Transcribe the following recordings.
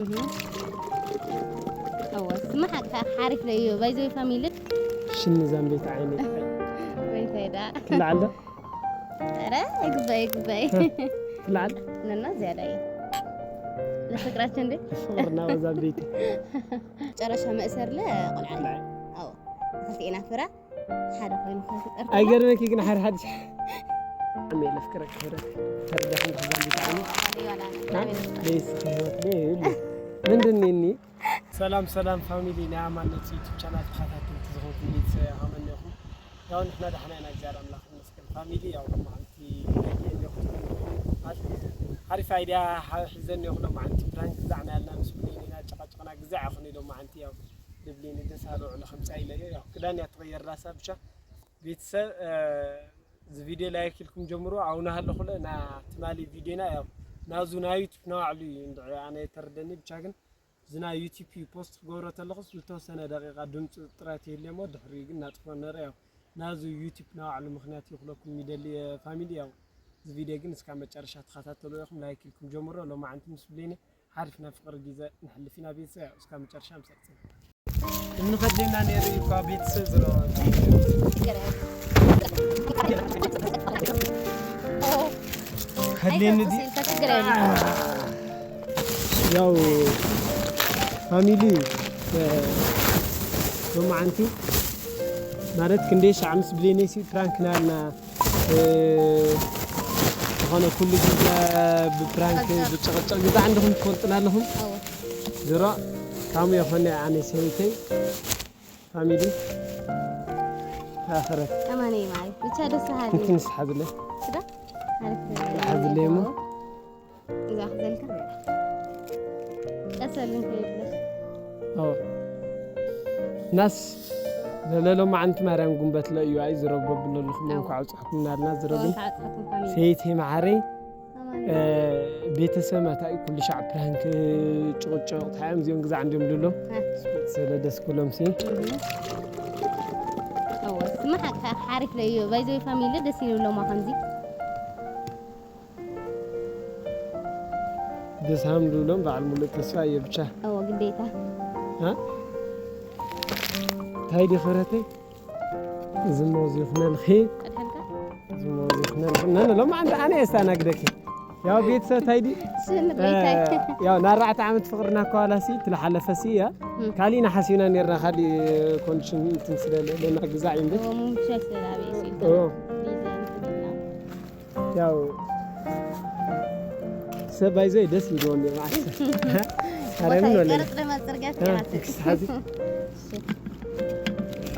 እወ ስማዕ ሓሪፍ ለዩ ባይዘይ ፋሚሊ። ሽኒ ዛምቤት ዓይነይ ወይታይ ዳ ክልዓል ዶ ኧረ እግባይ እግባይ ክልዓል ነና ዝያዳ እዩ ለፍቅራችን እንዴ ፍቅርና ዛምቤት ጨረሻ መእሰርለ ቆልዓ ክልዓል ኣዎ ክልቲኤና ፍረ ሓደ ኮይኑ ከፍጠር ኣይገርመኪ ግን ሓደ ሓደ ዓመይ ለፍቅረክ ክብረት ተረዳኽን ክዛምቤት ዓይነይ ደስ ህይወት ይብሉ ምንድን እኒ ሰላም ሰላም ፋሚሊ ናይ ኣማነት ዩቱብ ቻናል ተኸታተልቲ ዝኾንኩም ቤተሰብ ከመይ ኣለኹም? ያው ንሕና ዳሕና ኢና እግዚኣብሔር ኣምላኽ ይመስገን። ፋሚሊ ያው ሎማዓንቲ ሓሪፍ ኣይድያ ሒዘ እኒኦ ሎማዓንቲ ፕራንክ ግዛዕና ያልና ምስ ብሌን ኢና ጨቃጨቅና ግዛዕ ይኹን ሎማዓንቲ ያው ብብሌን ደስ ኣለ ውዕሎ ከምፃ ኢለ እዮ ያው ክዳን እያ ትቐየር ራሳ ብቻ ቤተሰብ እዚ ቪድዮ ላይክ ኢልኩም ጀምሩ። ኣው ናሃለኹለ ና ትማሊ ቪድዮና ያው ናዙ ናይ ዩቱብ ናባዕሉ እዩ እንድዒ ኣነ የተረደኒ ብቻ ግን እዚ ናይ ዩቲብ ፖስት ክገብሮ ተለኹስ ዝተወሰነ ደቂቃ ድምፂ ጥራይ ይህልየ እሞ ድሕሪኡ ግን ናጥፍኦ ነረ ያው ናዚ ዩቲብ ንባዕሉ ምኽንያት ይኽለኩም ይደሊ ፋሚሊ ያው እዚ ቪድዮ ግን እስካብ መጨረሻ ተኸታተሉ ኢኹም ላይክ ኢልኩም ጀምሮ ሎማዓንቲ ምስ ብሌነ ሓሪፍ ናይ ፍቕሪ ግዜ ንሕልፍ ኢና ቤተሰብ ያው እስካብ መጨረሻ ምሳይ ፅንሑ እንኸደና ነይሩ እዩ እኳ ቤተሰብ ዝረባ ከድልየኒ ድዩ ያው ፋሚሊ ሎማዓንቲ ማለት ክንደይ ሻዕ ምስ ብሌነይ ሲ ፕራንክ ናልና ዝኾነ ኩሉ ግዜ ብፕራንክ ብጭቕጭቕ ግዛዕ እንዲኹም ትፈልጡና ኣለኹም ዝሮ ካሙ የኾነ ኣነ ሰበይተይ ፋሚሊ ኣኸረት ኣማነይ ማይ ብቻ ደስ ሃሊ እንትን ስሓዝለ ስዳ ሓዝለ እሞ እዛ ክዘልካ ቀሰልን ከይብለሽ ናስ ለለሎ መዓንቲ ማርያም ጉንበት ለእዩ ኣይ ዝረቦ ብለልኹም እንኳ ኣብፅሕኩም ናልና ዝረብን ሰይቲ መዓረይ ቤተሰብ መታኢ ኩሉ ሻዕ ፕራንክ ጭቕጭቕ ታዮም እዚኦም ግዛዕ እንዲዮም ድሎ ስለ ደስ ክብሎም ሲ ስማ ሓሪፍ ለዩ ባይዘ ፋሚሊ ደስ ይብሎማ ከምዚ ደስ ሃም ዝብሎም በዓል ሙሉእ ተስፋ እየ ብቻ እዎ ግዴታ እንታይ ዲ ክብረተይ ዝሞ ዝይኹነልኺ ዝሞ ዝይኹነልኺ ነነ ሎም ዓንዲ ኣነ የስተኣናግደኪ ያው ቤተሰብ እንታይ ዲ ያው ንኣርባዕተ ዓመት ፍቅርና ከዋላሲ ትለሓለፈሲ እያ ካሊእና ሓሲብና ነርና ካሊእ ኮንዲሽን እንትን ስለለና ግዛዕ እዩ እምበር ሙምሻ ስለላቤ ያው ሰብ ባይዘይ ደስ ይብልዎ እንዲ ማለት ኣረምን ወለ ቀረጥ ለማፅርጋት ያትክስ ሓዚ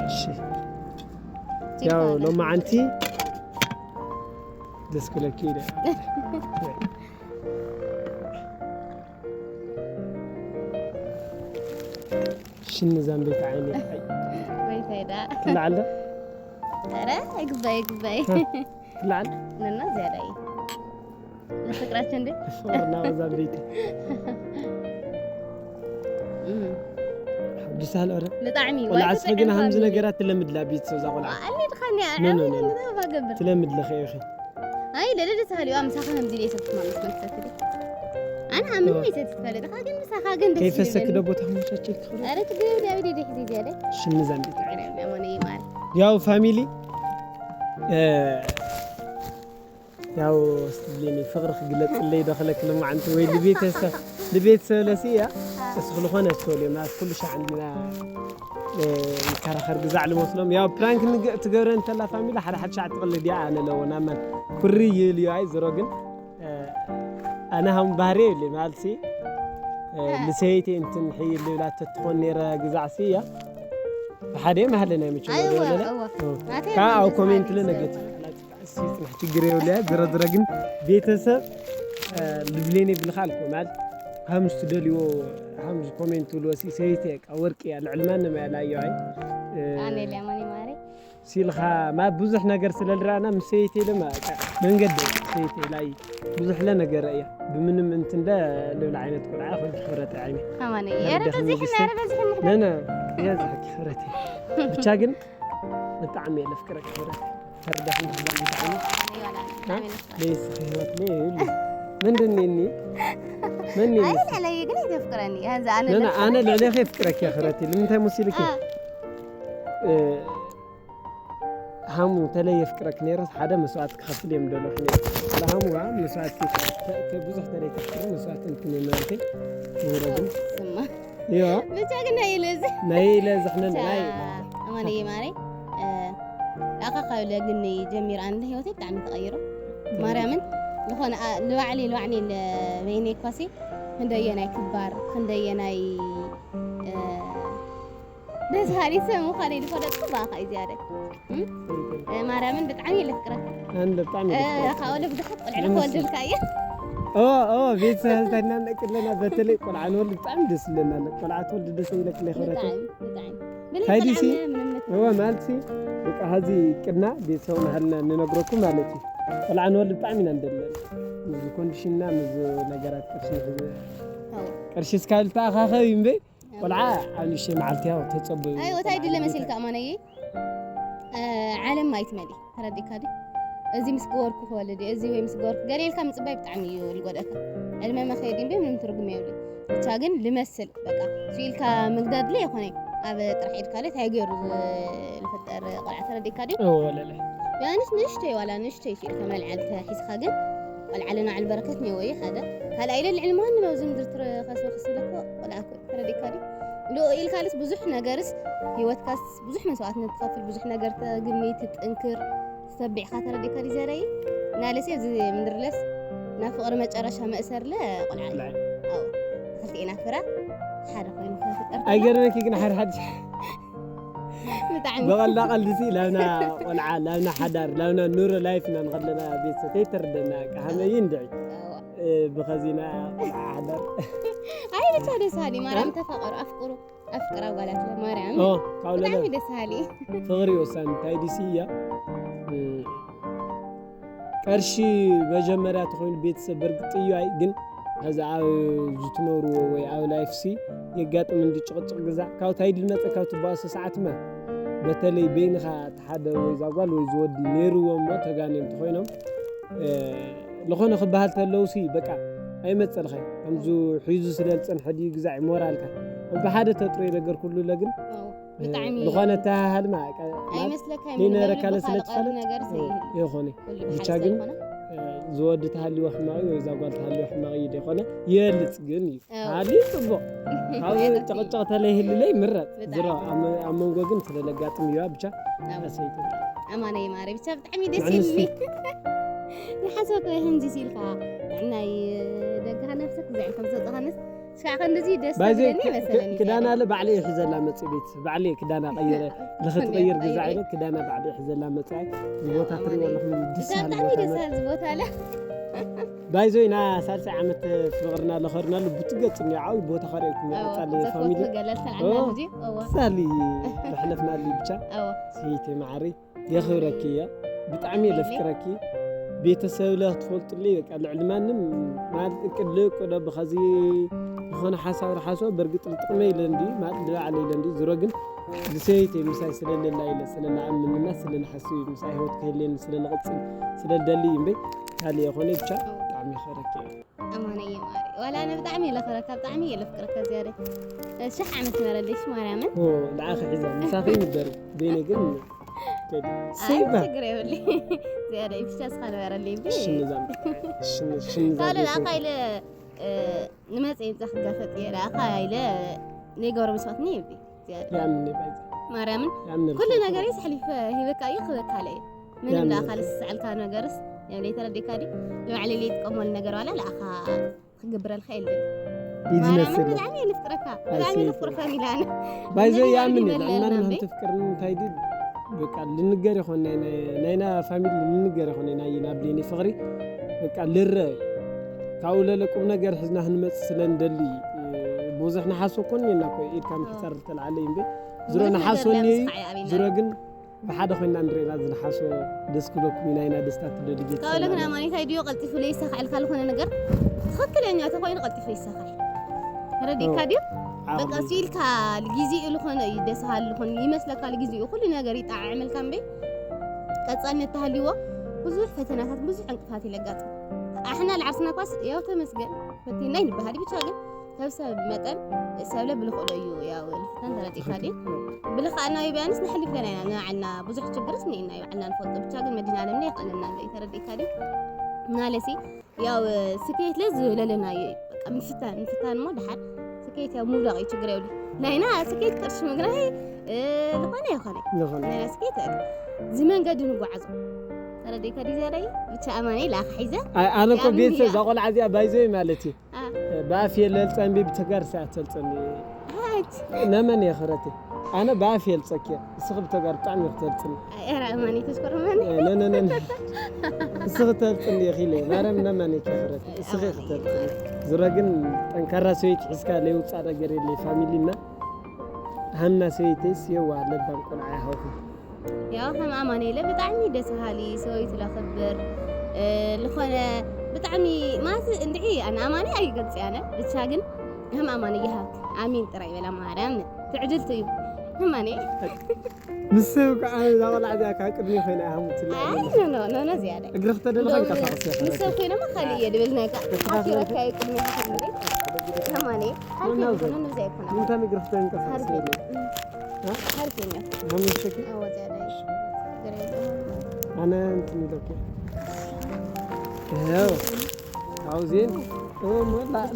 እሺ ያው ሎማዓንቲ ደስ ክለኪ ኢለ ሽኒ ዛምቤት ዓይኒ ወይታይዳ ትላዓለ ኧረ እግባይ እግባይ ትላዓለ ነና ዝያዳ እዩ ንፍቅራችን እንዴ ፍቅርና ዛምቤት ሓዱስ ኣለ ኧረ ብጣዕሚ ቆልዓ ስፈ ግን ሃምዚ ነገራት ትለምድላ ቤተሰብ እዛ ቆልዓ ኣሊድኻኒ ኖ፣ ኖ፣ ኖ። ገብር ትለምድለኸ ኢኺ ኣይ ለለደ ተሃሊዋ ምሳኻ ከምዚ ኢለ ይሰብኩማ ምስ መክሰት ኣነ ኣብ ምንም ይሰት ትፈልጥ ኻ ግን ምሳኻ ግን ደስ ከይፈሰክ ይብለኒ። ዶ ቦታ ከመቻቸል ትኽእል ኣረ ትግርም ያብዲ ደሕዚ ዝያደ ሽኒ ዛምቤት ሞነ ይማር ያው ፋሚሊ እ፣ ያው ስትብሊኒ ፍቅሪ ክግለጽለይ ዶ ክለክ ልማዓንቲ ወይ ልቤተሰብ ልቤተሰብ ለሲ እያ እስ ክልኾነ ትፈልዮም ናብ ኩሉ ሻዕ እንዲና እ፣ ይከራኸር ግዛዕ ልመስሎም ያው ፕራንክ ንግ- ትገብረ እንተላ ፋሚሊ ሓደ ሓደ ሻዕ ትቕልድ እያ ኣነ ለዎ ናብ መን ኩሪ ይብል እዩ ኣይ ዝሮ ግን እ፣ ኣነ ሃም ባህሪ የብለይ ማለትሲ እ፣ ልሰይቲ እንትን ሕይል ልብላ ተትኾን ነይረ ግዛዕሲ እያ ብሓደ ማህለ ናይ ምችው ኣይዋ ወደለ እዋ ናተይ ካብ ኣብ ማለት ኮሜንት ማለት ለነገት ይፅናሕ ችግር የብለያ ዝረ ዝረ ግን ቤተሰብ ልብሌን ይብልካ ኣልኮ ማለት ሃምስ ትደልዎ ሃምስ ኮሜንት ትብልዎ ሲ ሰይቲ እያ ወርቂ እያ ልዕሊ ማንም እያ ላየዋይ ኣነ ሊያማኒ ማሪ ሲልኻ ማ ብዙሕ ነገር ስለ ዝረኣና ምስ ሰይቲ ኢለ ማ በቃ መንገዲ ሰይቲ ኢላ እዩ ብዙሕ ለ ነገር እያ ብምንም እንትንደ ልብል ዓይነት ቆልዓ ኮንት ክብረት ዓይኒ ኣማነ ኣረ ያረ ደኽም በዚሕና ንግስቲ። ያረ በዚሕና ነነ እያ ዝሓኪ ክብረት ብቻ ግን ብጣዕሚ እየ ለፍቅረክ ክብረት ተርዳኽን ክብረት ብጣዕሚ ለይስ ህይወት ለይ ይብሉ ምንድን እኒ መን እዩ ኣይ ምስቲ? ልዕለይ ግን ኣይተፍቅረኒ። ሀዛ ኣነ ነና ለካ ኣነ ኣይተፍቅረኒ። ልዕሌኺ የፍቅረኪ ክረቲ ንምንታይ መሲልኪ አ፣ እ፣ ሃሙ ተለይ የፍቅረክ ነይረስ ሓደ መስዋእቲ ክኸፍል እዮም ደለኹ ነይረ። ለሃሙዋ መስዋእቲ ከ- ከ- ብዙሕ ተለይ ከፍቅር መስዋእቲ እንትን የመልከ ነይረ ግን ስማ ዮ ብቻ ግን ናይ ኢለ እዚ ናይ ኢለ ዝኽነን ናይ ኣማነየ ማረይ ኣኻ ካብ ለግኒ ጀሚር ኣንደ ህይወተይ ብጣዕሚ ተቐይሩ። ማርያምን ዝኾነ ኣ- ንባዕሊ ንባዕሊ በይነይ ኳሲ ክንደየናይ ክባር ክንደየናይ እ፣ ደስ ሃሊት ሰብ ምዃነይ ዝፈለጥኩ ብኣኻ እዩ ዝያደ። እ፣ ማርያምን ብጣዕሚ እየ ለፍቅረካ። ኣነ ብጣዕሚ እ፣ ደስ ይላል። ካብኡ ብዙሓት ቆልዓ ኣነ ክወልደልካ እየ። ኦ ኦ ቤተሰብ ተናነቅለና በተለይ ቆልዓ ንወልድ ብጣዕሚ ደስ ይለና። ቆልዓ ትወልድ ደስ ይብለክ ለይኸረተ ብጣዕሚ ብጣዕሚ። ብለይ ታይ ቆልዓ ዲሲ? ምንም እወ ማለትሲ በቃ ሀዚ ቅድና ቤተሰብ ናህልና ንነግረኩም ማለት እዩ። ቆልዓ ንወልድ ብጣዕሚ ኢና እንደለን። ምዝ ኮንዲሽንና ምዝ ነገራት ቅርሺ ንሕዝ ኣዎ። ቅርሺ እስካብ ልተኣኻኸብ እምበይ ቆልዓ ኣብ ንእሽተይ መዓልቲ ያው ተጸበዩ። ኣይ ወታይ ድለ መሲልካ ኣማነየ እ፣ ዓለም ኣይትመሊ ተረዲካ ዲ እዚ ምስ ገበርኩ ክወልድ እዩ፣ እዚ ወይ ምስ ገበርኩ ገለ ኢልካ ምጽባይ ብጣዕሚ እዩ ዝጎድኣካ። ዕድመ መኸየዲ እምበይ ምንም ትርጉም የብሉ። ብቻ ግን ልመስል በቃ እሱ ኢልካ ምግዳድ ድለ ይኾነ ኣብ ጥራሕ ኢድካ ለ እንታይ ገይሩ ዝ- ዝፍጠር ቆልዓ ተረዲካ ዲ እወ ለለ ቢያንስ ንእሽተይ ዋላ ንእሽተይ እሱ ኢልካ መልዓል ተሒዝካ ግን ቆልዓ ለና ዕል በረከት ነወይ ሓደ ካልኣይ ኢለ ልዕሊ ማንም ኣብዚ ምድሪ ትረኸስበ ክስለኮ ቆልዓ እኮ ተረዲካ ዲ ሎ ኢልካልስ ብዙሕ ነገርስ ህይወትካስ ብዙሕ መስዋዕትነት ትኸፍል ብዙሕ ነገር ተግኒ ትጥንክር ተሰቢዕካ ተረዲካ ዲ ዘረይ ናለስ እዚ ምድርለስ ናብ ፍቅሪ መጨረሻ መእሰርለ ቆልዓ እዩ። ኣዎ ክልቲኤና ፍረ ሓደ ኮይኑ ከፍጠር ኣይገርመኪ ግን ሓደ ሓደ ብጣዕሚ ብቐልዳ ቀልዲ ሲ ላብና ቆልዓ ላብና ሓዳር ላብና ኑሮ ላይፍና ንኸለና ቤተሰብ ተይተርደና ካሃመይ እንድዒ ኣዎ። እ፣ ብኸዚና ቆልዓ ሓዳር ኣይ ብቻ ደስ ሃሊ ማርያም ተፋቀሩ ኣፍቅሩ ኣፍቅራ ጓላት ማርያም ኦ ካብኡ ለለ ብጣዕሚ ደስ ሃሊ ፍቕሪ ወሳኒ እንታይ ዲሲ እያ እ፣ ቀርሺ መጀመርያ ተኾይኑ ቤተሰብ በርግጥ እዩ ኣይ ግን ሀዚ ኣብ ዝትነብርዎ ወይ ኣብ ላይፍ ሲ የጋጥም እንዲ ጭቕጭቕ ግዛዕ ካብ ታይ ድልመፀ ካብ ትባእሶ ሰዓትማ በተለይ በይንኻ እቲ ሓደ ወይ ዛጓል ወይ ዝወዲ ነይርዎ እሞ ተጋንዮም ተኾይኖም እ፣ ዝኾነ ክበሃል ተለውሲ በቃ ኣይመፀልኻይ ከምዚ ሒዙ ስለ ዝፀንሐ ድዩ ግዛዕ ሞራልካ ብሓደ ተጥሮይ ነገር ኩሉ ለግን ብጣዕሚ ዝኾነ ተሃሃልማ ኣይመስለካ ነይነረካለ ስለ ካልእ ትፈልጥ ነገር ዘይህል ይኾነ ኩሉ ብቻ ብሓደ ግን ዘይኮነ እ፣ ዝወዲ ተሃልዩ ሕማቕ እዩ ወይ እዛ ጓል ተሃልዩ ሕማቕ እዩ ዘይኮነ ይልፅ ግን እዩ ኣዎ። ተሃልዩ ፅቡቕ ካብ ጭቕጭቕ ተለይህልለይ ምረፅ ብጣዕሚ። ዝሮ ኣብ መ- ኣብ መንጎ ግን ስለለጋጥም እዩ ብቻ ኣዎ። ኣሰይቱ ኣማነይ ማረ ብቻ ብጣዕሚ ደስ ንዕንሱ። ይብልኒ ንሓሰብ ከምዚ ኢልካ ጥዕናይ ደጋ ነብሰክ ዝዕል ከም ዘጠኻንስ ስካዕ ከንዚ ደስ ባይዘ ዝብለኒ ይመስለኒ ክዳና ለ ባዕለ ይሕዘላ መፅእ ቤት ባዕለ ክዳና ቀይረ ልኽትቀይር ግዛ ኢለ ክዳና ባዕለ ይሕዘላ መፅእ እዚ ቦታ ትሪእዎ ኣለኹም ድስ እዛ ሃሊ ብጣዕሚ ቦታ ደስ መፅእ ዝሃል ቦታ ኣለ ባይዞይ ና ሳልሳይ ዓመት ፍቕርና ለኸድናሉ ብትገጽ እኒዓው ቦታ ኸርእየኩም እያ ቀጻሊ ፋሚሊ ገለልተን ኦ። ዓና እዚ እዋ ሳሊ ዘሕለፍናሉ ብቻ እዋ ስይተ መዓሪ የኽብረኪ እያ ብጣዕሚ እየ ለፍቅረኪ ቤተሰብ ለ ክትፈልጡለይ በቃ ልዕሊ ማንም ማለት እቅድ ልእቅዶ ብኸዚ ዝኾነ ሓሳብ ረሓሶ በርግጥ ልጥቕመ ኢለ እንዲ ማለት ልባዕለ ኢለ እንዲ ዝሮ ግን ዝሰበይተይ ምሳይ ስለለላ ኢለ ስለለኣምንና ስለልሓስብ እዩ ምሳይ ህይወት ክህልየኒ ስለልቕፅል ስለልደሊ እዩ እምበይ ካልእ የኾነ ብቻ ብጣዕሚ የኽብረኪ እየ ኣማነየ ማሪ ዋላ ኣነ ብጣዕሚ እየ ለኽረካ ብጣዕሚ እየ ለፍቅረካ ዝያደ ሽሕ ዓመት ነበረለሽ ማርያምን ኦ ንዓኺ ሒዛ ምሳኺ ይንበር በይነ ግን ከይዱ ኣይ ሰይባ ችግር የብለይ ዝያደ ብቻ ስኻ ነበረለይ ሽንዛም ሽንዛም ካልእ ኣኻ ኢለ ንመፀ ይብዛ ክጋፈጥ እየ ኣኻ ኢለ ናይ ገብረ መስዋዕትኒ ይብሊ ዝያደ ያምኒ ባይዘ ማርያምን ያምኒ ኩሉ ነገር የስሕሊፈ ሂበካ እዩ ክበካ ለየ ምንም ያምኒ ለኣኻል ዝስዕልካ ነገርስ የብለይ ተረዲካ ዲ ንባዕለይ ለይጥቀመሉ ነገር ዋላ ለኣኻ ክግብረልካ የለን ቢዝነስ ማርያምን የለ ብጣዕሚ እየ ልፍቅረካ ብጣዕሚ ኣይሰይድ ልፍቅር ፋሚላ ኣነ ባይዘ መን ያምኒ ይበልዕ ልዕልናን ነበር? ሃንቲ ፍቅርን እንታይ ድዩ በቃ ልንገር ይኾን ናይ- ናይ- ናይና ፋሚሊ ልንገር ይኾን ናይ ናብ ሌኒ ፍቕሪ በቃ ልረ ካብኡ ለለ ቁም ነገር ሕዝና ክንመፅእ ስለ ንደሊ ብዙሕ ንሓሶ ኮን ና ኮ ኢድካ ምሕፀር ዝተልዓለ እዩ እምበር ዝሮ ብዙሕ ንሓሶ ነገር እኒአ እዩ ለምስካ እዩ ኣበይና። ዝሮ ግን ብሓደ ኮይና ንሪእና ዝንሓሶ ደስ ክብለኩም ኢና ኢና ደስታ ትደሊ ጌት ካብ ለግና ማኒታይ ድዮ ቀልጢፉ ለይሳኻዕ ኢልካ ዝኾነ ነገር ትኽክለኛ ተኮይኑ ቀልጢፉ ይሳኻዕ ተረዲእካ ድዩ በቃ እሱ ኢልካ ግዜኡ ዝኾነ እዩ ደስ ሃሉ ዝኾነ ይመስለካ ግዜኡ ኩሉ ነገር ይጣዓዕመልካ እምበይ ቀፃልነት ተሃልዎ ብዙሕ ፈተናታት ብዙሕ ዕንቅፋት ይለጋጥም ኣሕና ልዓርስና ኳስ ያው ተመስገን ፈቲና ይንበሃል ብቻ ግን ካብ ሰብ መጠን ሰብለ ብልኽእሎ እዩ ያው ልፍተን ተረዲእካ ድዩ? ብልኽኣና ቢያንስ ንሕልፍ ገና ኢና ንባዕልና ብዙሕ ችግርስ እኒኤና እዩ ባዕልና ንፈልጦ ብቻ ግን መድህን ዓለም ናይ የኽእለና ኣሎ እዩ ተረዲእካ ድዩ? ናለሲ ያው ስኬት ለዝለለናዮ እዩ በቃ ምፍታን ምፍታን እሞ ድሓር ስኬት ያው ምውዳቕ እዩ ችግር የብሉ ናይና ስኬት ቅርሺ ምግናይ ዝኾነ ይኾነ ዝኾነ ናይና ስኬት እዚ መንገዲ ንጓዓዞ ተረዲእካ ድዩ ዘረይ ብቻ ኣማነይ ለኣኻ ሒዘ ኣነ እኮ ቤተሰብ እዛ ቆልዓ እዚኣ ባይዘይ ማለት እዩ ብኣፍ የለ ልፀንቢ ብተጋር ሰዓት ተልፀንቢ ነመን እየ ክረቲ ኣነ ብኣፍ የልፀኪ እስኺ ብተጋር ብጣዕሚ ክትተልፅኒ ራ እማኒ ተሽኮርመኒ ነነነን እስኺ ተልፅኒ ኢኺ ኢለ ማርያም ነመን እየ ክረቲ እስኺ ክትተልፅኒ ዝሮ ግን ጠንካራ ሰበይቲ ሒዝካ ለይውፃእ ነገር የለ ፋሚሊ እና ሃና ሰበይተይስ የዋ ለባም ቆልዓ ይሃውኹም ያው ከም ኣማኑኤለ ብጣዕሚ ደስ በሃሊ ሰበይቱ ለኽብር ዝኾነ ብጣዕሚ ማለት እንድዒ ኣነ ኣማኒ ኣይገልጽ ኣነ ብቻ ግን ከም ኣማኒ ይሃብ ኣሚን ጥራይ በላ ማርያም ትዕድልቲ እዩ ኣማኒ ምስ ሰብ ከዓ እዛ ቆልዓ እዚኣ ካብ ቅድሚ ኮይና እያ ሃሙትላ ኣይ ኖ ኖ ኖ ኖ ዝያዳ እግሪ ክተደልኻ ይንቀሳቐስ እያ ምስ ሰብ ኮይነ ማ ካልእ እየ ድብል ናይ ካ ኣኪበካ እዩ ቅድሚ ከማኒ ካልእ ይኮነ ኖ ዘይኮነ ምንታይ እግሪ ክተንቀሳቐስ ሓሪፍ የለ እዩ ሓሪፍ እዩ ሃሙሸኪ ኣዎ ዝያዳ እዩ ኣነ እንትን ኢለኩ ይኸው ካብዚን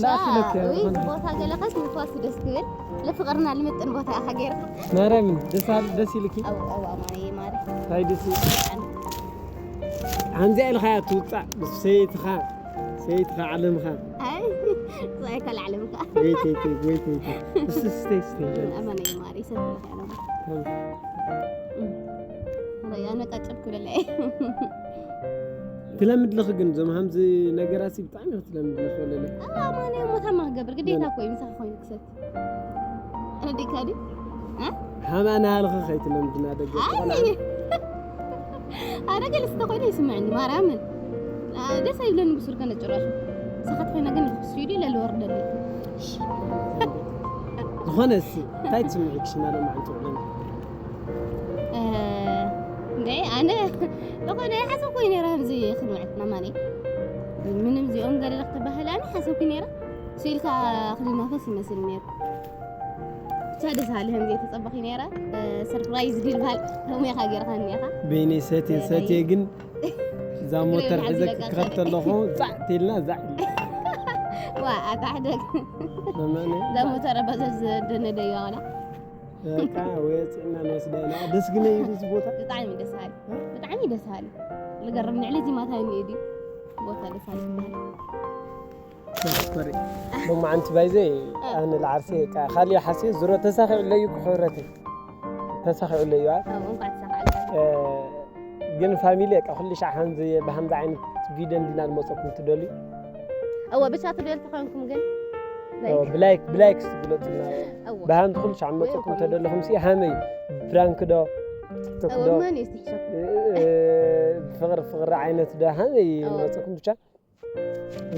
ላፊለክ ወይ ቦታ ገለኸስ ንፋስ ደስ ክብል ለፍቅርና ልምጥን ቦታ ኢኻ ገይርካ ማርያምን ደስ ደስ ኢልኪ ኣው ኣው ኣማነይ ማሪ ታይ ደስ ሓንዚኣ ኢልኻያ ትውፃእ ምስ ሰበይትኻ ሰበይትኻ ዓለምኻ ኣይ ዛይካ ለዓለምካ ወይተይተይ ወይተይተይ እስቲ ስተይ ስተይ ኣማነይ ማሪ ሰብለካ ያለማ ያነቃጨልኩ ለለ ትለምድ ለኽ ግን ዞም ሃምዚ ነገራት ብጣዕሚ ክትለምድ ለኽ ለለ ኣማነ ሞታ ማክገብር ግዴታ ኮይ ምሳኻ ኮይኑ ክሰት ረዲካ ዲ ሃማና ሃልኸ ከይትለምድና ደገ ኣነ ገለ ስተ ኮይነ ይስምዐኒ ማርያምን ደስ ኣይብለኒ ብሱር ከነ ጭራሹ ሰኸት ኮይነ ግን ስዊዲ ለልወርደለይ ዝኾነ እስቲ እንታይ ትስምዒ ክሽና ሎማዓንቲ ውዕለና እንደ ኣነ ዝኾነ ሓሰብ ኮይኑ ነረ ከምዚ ክንውዕል ናማኒ ምንም እዚኦም ገለ ክትበሃል ኣነ ሓሰብኩ ነረ ስኢልካ ክልናፈስ ይመስል ነሩ ብቻ ደስ ሃሊ ከም ዘይተጸበኺ ነረ ሰርፕራይዝ ዲልባል ሮሜኻ ገይርካ እኒኻ በይነይ ሰትየ ሰትየ ግን እዛ ሞተር ሒዘ ክኸድ ተለኹ ዛዕ ቴልና ዛዕ ዋ ኣታ ሕደግ እዛ ሞተር በዘዝ ደነደያ ዋላ በቃ ወፅዕና ንወስዳ ኢና ደስ ግን እዩ እዚ ቦታ ብጣዕሚ ደስ ሃሊ ብጣዕሚ ደስ ሃሊ ልገርም ንዕሊ እዚ ማታ እዩ ድዩ ቦታ ደስ ሃሊ ዝበሃል ሎማዓንቲ ባይዘ ኣነ ለዓርሲ ካሊእ ሓስየ ዝሮ ተሳኺዑለዩ ክሕብረተይ ተሳኺዑለዩ ግን ፋሚሊ ቃ ኩሉ ሻዕ ከምዚ ብሃምዚ ዓይነት ቪድዮ እንዲና ንመፀኩም ትደልዩ እወ ብቻ ትደል ተኾንኩም ግን ብላይክ ብላይክ ግለፁና ብሃምዚ ኩሉ ሻዕ ንመፀኩም ተደለኹም ሲ ሃመይ ብፕራንክ ዶ ቲክቶክ ዶ መን እዩ ዝትሕሸኩም ብፍቕሪ ፍቕሪ ዓይነት ዶ ሃመይ ንመፀኩም ብቻ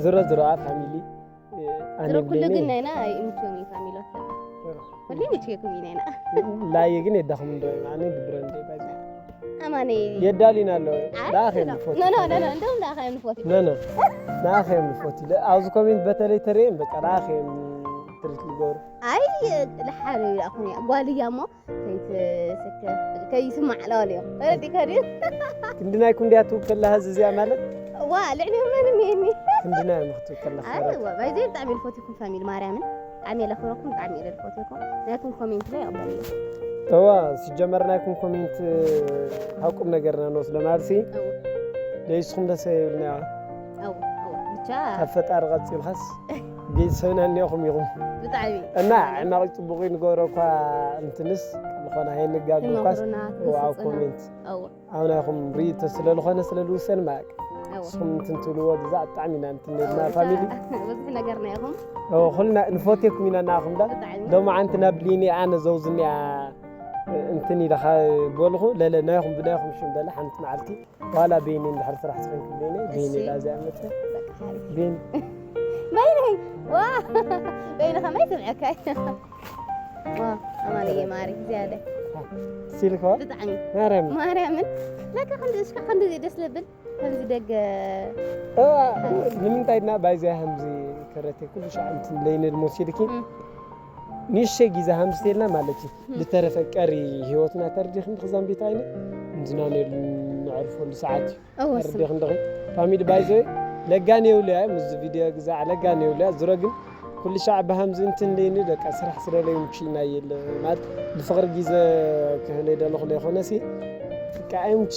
ዝሮ ዝሮ ፋሚሊ ዝሮ ኩሉ ግን ናይና ኣይምችዮም እዩ ፋሚሊ ወሰና ኩሉ ምችየኩም እዩ ናይና ላየ ግን የዳኹም እንዶ ኣነ ግብረ እንደ ባይ ኣማነ የዳሊና ኣሎ ዳኸ ንፎት ኖ ኖ ኖ እንደውም ዳኸ ንፎት ኖ ኖ ዳኸ ንፎት ኣብዚ ኮሜንት በተለይ ተረየም በቃ ዳኸ ትሪት ልገሩ ኣይ ለሓሪ ይላኹም እያ ጓል እያ እሞ ከይትስከ ከይስማዕ ለዋል እዮም ተረዲእካ ድዩ ክንዲ ናይ ኩንድያ ትውከል ለሃዝ እዚኣ ማለት ዋ ልዕሊ መን እኒኤኒ ክንዲ ናይ ምክትውከል ለኻ ኣረ ዋ ባይዘ ብጣዕሚ ልፎትኩም ፋሚሊ ማርያምን ብጣዕሚ የለኽብረኩም ብጣዕሚ የለ ልፎትኩም ናይኩም ኮሜንት ላይ ይቕበል እዩ እዋ ሲጀመር ናይኩም ኮሜንት ካብ ቁም ነገርና ንወስዶ ማለትሲ ደይስኹም ደስ ይብልና ብቻ ካብ ፈጣሪ ቀፂልካስ ቤተሰብና እኒኦኹም ኢኹም ብጣዕሚ እና ዕማቕ ፅቡቕ ንገብሮ እኳ እንትንስ ዝኾነ ሃይንጋግ እኳስ ኣብ ኮሜንት ኣብ ናይኹም ርእይቶ ስለ ዝኾነ ስለ ዝውሰን ማቅ ንስኹም እንትን ትብልዎ ግዛዕ ብጣዕሚ ኢና እንትን ፋሚሊ ብዙሕ ነገርና ኢኹም ኩልና ንፎቴኩም ኢና ናኹም ዳ ሎማዓንቲ ናብ ሊኒ ኣነ ዘውዝኒያ እንትን ኢለኻ በልኹ ለለ ናይኹም ብናይኹም ሽም በለ ሓንቲ መዓልቲ ዋላ ቤኒ እንድሕር ስራሕ ትኾይንኩም ቤኒ ቤኒ ኢላ እዚኣ መፀ ቤኒ በይነይ ዋ በይነ ከመይ ትብዐካ ዋ ኣማንየ ማሪ ዝያደ ሲልኮ ብጣዕሚ ማርያም ማርያምን ለካ ክንዲ እስካ ክንዲ ደስ ለብል ከምዚ ደገ እዋ ንምንታይ ድና ባይዛ ከምዚ ከረቴ ኩሉ ሻዕ እንትን ለይነ ድሞሲልኪ እም። ንእሽተይ ግዜ ሃምስቴልና ማለት እዩ። ዝተረፈ ቀሪ ህይወትና ተርዲኽን ክዛን ቤት ዓይነ እንዝናነሉ ነዕርፈሉ ሰዓት እዩ። እወ ስም ተርዲኽን ድኺ ፋሚሊ ባይዘ ለጋን የብሉ እያ። ምስ ቪድዮ ግዛዕ ለጋን የብሉ እያ። ዝሮ ግን ኩሉ ሻዕ ብሃምዚ እንትን ለይኒ ደቃ ስራሕ ስለለይ ምችና የለ ማለት ብፍቕሪ ግዜ ክህለ ደለኹ ለይኮነሲ ደቃ ኣይምች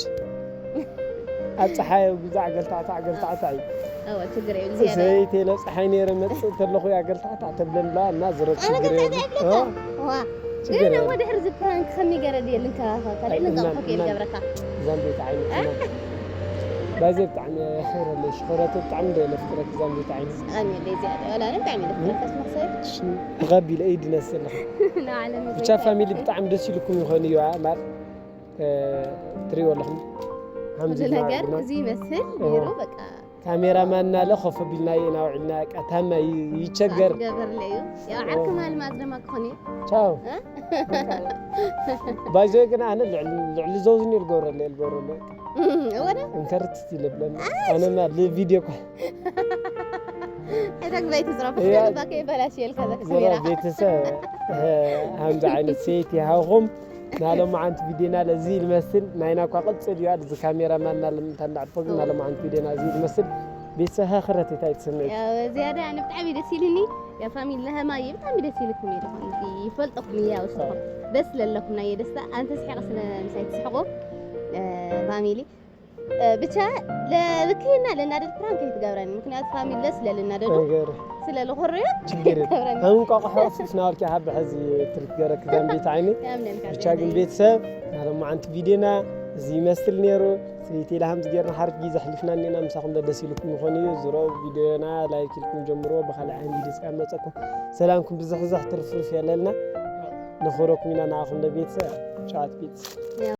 ኣብ ፀሓይ ግዛዕ ገልታዕታዕ ገልታዕታዕ እዩ። እወ ችግር የብሉ ዝያዳ ሰበይተይ ናብ ፀሓይ ነይረ መፅእ ተለኹ እያ ገልታዕታዕ ተብለላ እና ዝሮ ኣነ ችግር ገዛ የብሉ ይብለካ እ? ዋ ችግር ግን የብሉ እሞ ድሕሪ ዝፕራንክ ከመይ ገረ ድየ ልንከባኸብ ካልእ ኣይ፣ ልንከባኸብ እና- ከየ እና- ልገብረካ ዛምቤት ዓይነት እና ባይዘ ብጣዕሚ የኽብረለይ ሽኾረተይ ብጣዕሚ ደ ለፍቅረክ ዛምቤት ዓይነት ኣሜለይ ዝያዳ ወላ ኣነ ብጣዕሚ ለፍቅረካ ስመሰል ተቐቢለ ኢድ ነስለኹ ንዓለም ብቻ ፋሚሊ ብጣዕሚ ደስ ኢልኩም ይኾን እዩ ማለት እ፣ ትሪእዎ ኣለኹም ኩሉ ነገር እዚ ይመስል ነይሩ በቃ ካሜራማን እናለ ኮፍ ኣቢልና ኢና ውዒልና በቃ ታማ ይ- ይቸገር ገበርለ እዩ ያው ዓርኪ ማልማዝ ድማ ክኾን እዩ ቻው ባይዞ ግን ኣነ ልዕሊ ልዕሊ ዘውዝን ልገብረለ ልገብረለ ወደ እንከርት ይለብለኒ ኣነና ልቪድዮ እኳ ሕደግ በይቲ ዝረፍ እያ። ባከ ይበላሽ የልካ ዘራ ዘክሰሚራ ቤተሰብ እ፣ ከምዚ ዓይነት ሰይቲ ይሃውኹም ናሎም ዓንቲ ቪድዮና ለዚ ይመስል ናይና እኳ ቅፅል እዩ ኣዚ ካሜራማን ናለም እንታ እንዳዕርፎ ግን ናሎም ዓንቲ ቪድዮና እዚ ይመስል ቤተሰብ ሃኽረት እንታይ ትስምዒት ዝያዳ ኣነ ብጣዕሚ ደስ ኢልኒ ያ ፋሚሊ ለሃማየ ብጣዕሚ ደስ ኢልኩም እየ ዝኾን ይፈልጠኩም እያ ውስኹም ደስ ለለኹም ናይ ደስታ ኣንተ ስሒቐ ስለ ምሳይ ትስሕቑ ፋሚሊ ብቻ ለብክይና ለናደድ ፕራንክ ኣይትገብረኒ ምክንያቱ ፋሚሊ ለስ ለልናደዱ ነገር ስለ ልኾርዮ ችግር የለን። ገብረኒ እንቋቑሖ ሱስ ናበልኪ ሃቢ ሕዚ ትርክ ገረክ ዛምቤት ዓይኒ ያምነልካ ብቻ ግን ቤተሰብ ናሎም ዓንቲ ቪድዮና እዚ ይመስል ነይሩ ስሪቲ ኢላ ሃምዚ ጌርና ሓርፍ ግዜ ኣሕሊፍና እኒና ምሳኹም ደደስ ኢልኩም ይኾን እዩ ዝሮ ቪድዮና ላይክ ኢልኩም ጀምርዎ ብካልእ ዓይኒ ቪድዮ ስካ መፀኩም ሰላምኩም ብዝሕዝሕ ትርፍርፍ የለልና ንኽብረኩም ኢና ንዓኹም ለቤተሰብ ጫት ቤተሰብ